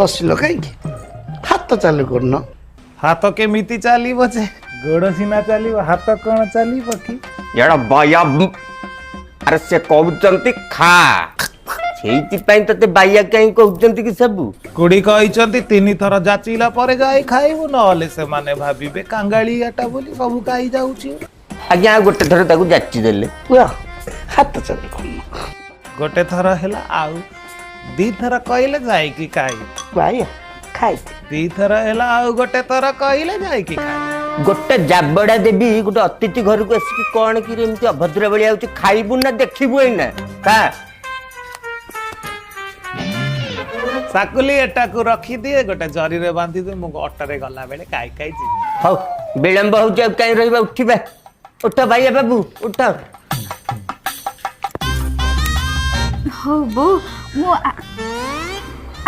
ବସିଲ କାହିଁକି? ହାତ ଚାଲୁ କରୁନ। ହାତ କେମିତି ଚାଲିବ ଯେ? ଗୋଡ଼ ସିନା ଚାଲିବ, ହାତ କଣ ଚାଲିବ କି? ଏଟା ବାୟା। ଆରେ, ସେ କହୁଛନ୍ତି ଖା, ସେଇଥିପାଇଁ ତତେ ବାଇଆ କାହିଁ କହୁଛନ୍ତି କି ସବୁ? ଖୁଡି କହିଛନ୍ତି 3 ଥର ଯାଚିଲା ପରେ ଯାଇ ଖାଇବୁ, ନହେଲେ ସେମାନେ ଭାବିବେ କାଙ୍ଗାଳିଆଟା ବୋଲି ସବୁ ଖାଇ ଯାଉଛି। ଆଜ୍ଞା, ଆଉ ଗୋଟେ ଥର ତାକୁ ଯାଚି ଦେଲେ। ପୁଅ, ହାତ ଚାଲୁ କରୁନ। ଗୋଟେ ଥର ହେଲା, ଆଉ 2 ଥର କହିଲେ ଯାଇକି ଖାଇବି। ବାଇଆ, ଖାଇଦେ। 2 ଥର ହେଲା, ଆଉ ଗୋଟେ ଥର କହିଲେ ଯାଇକି ଖାଇବି। ଗୋଟେ ଜାବଡା ଦେବି। ଗୋଟେ ଅତିଥି ଘରକୁ ଆସିକି କଣ କି ଏମିତି ଅଭଦ୍ର ଭଳିଆ ହଉଛି? ଖାଇବୁ ନା ଦେଖିବୁ ଏଇନା? ଖା। ସାକୁଲି, ଏଟାକୁ ରଖିଦିଏ, ଗୋଟେ ଜରିରେ ବାନ୍ଧିଦିଏ। ମୁଁ ଅଟୋରେ ଗଲା ବେଳେ ଖାଇ ଖାଇ ଯିବି। ହଉ, ବିଳମ୍ବ ହଉଛି, ଆଉ କାହିଁ ରହିବା? ଉଠିବା। ଉଠ ଭାଇଆ ବାବୁ, ଉଠ। ହଉ ବୋଉ, ମୁଁ